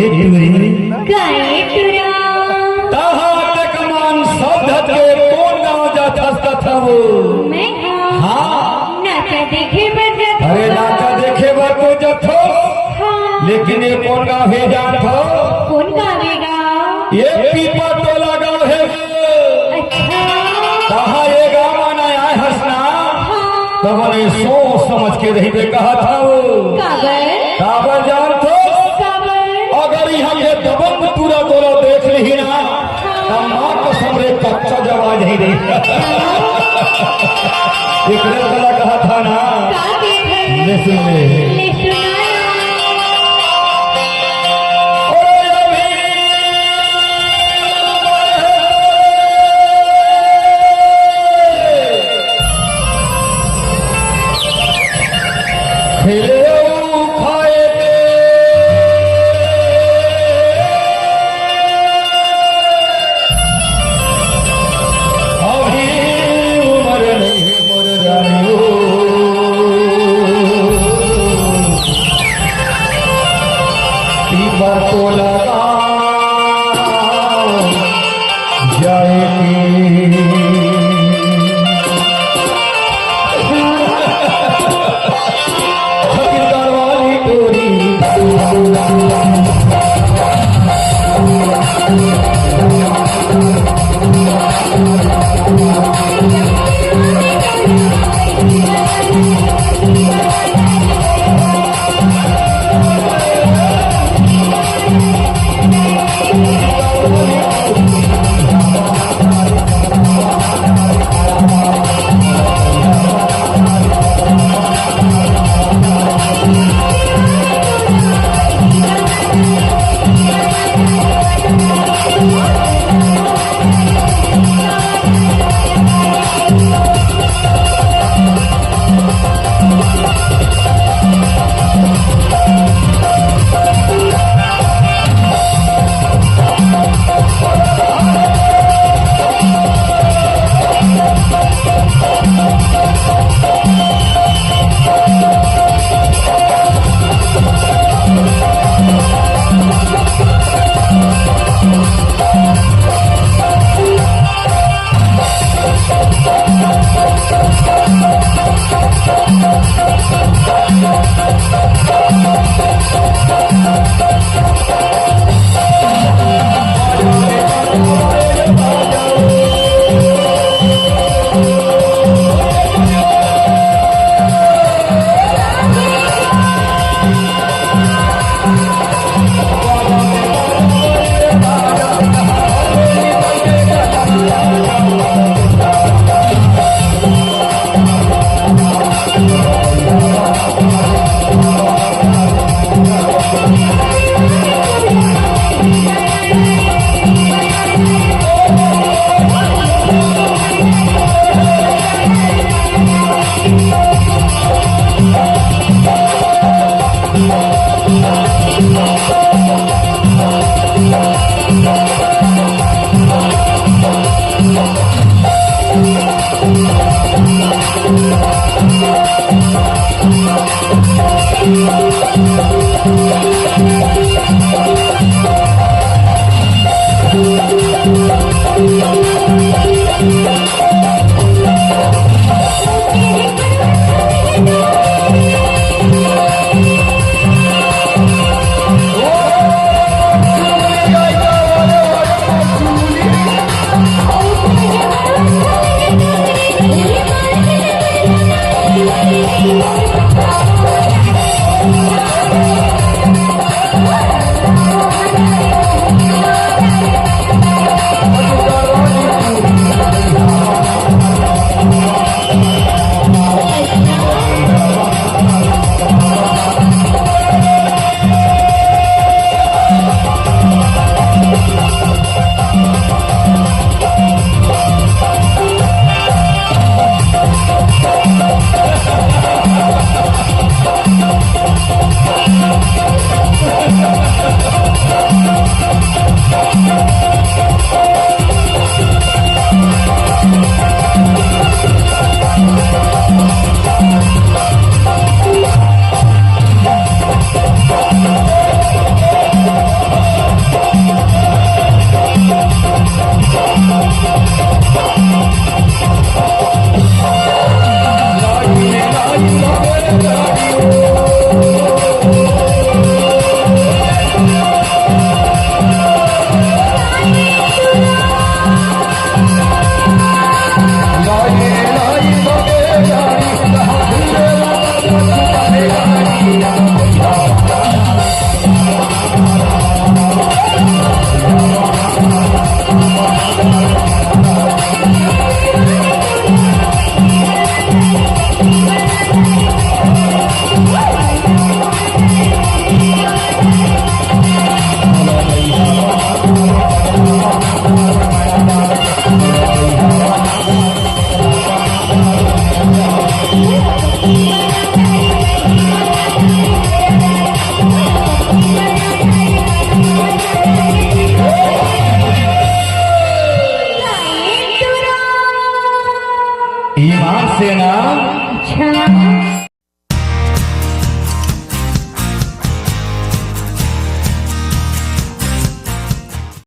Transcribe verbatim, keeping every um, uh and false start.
टूरी। काय टूरा? तहां तक मान सब धत के कोन गांव जात हस कथव? मैं हा। हाँ। नाचा देखे बर जात अरे हस। नाचा देखे बर तो जात हस। हाँ। लेकिन ये कोन गांव हे जानत हव? कोन गांव हे गा? ये पीपा टोला गांव हे। अच्छा। कहा ये गांव आना आए हस ना? हाँ। तब बने सोच समझ के रहिबे कहत हव। काबर? काबर जानत हस? काबर? अगर इहां के दबंग टूरा तोला देख लिही ना, हाँ। त मां कसम रे कच्चा जवा जाही रे। एकरे तोला कहत हंव ना। का कहत हस? ले सुन ले। ले सुनाया। खेले अउ खाए के अभी उमर नइ हे मोर रानी ओ। पीपर तोला जाए के। छत्तीसगढ़ वाली टोरी।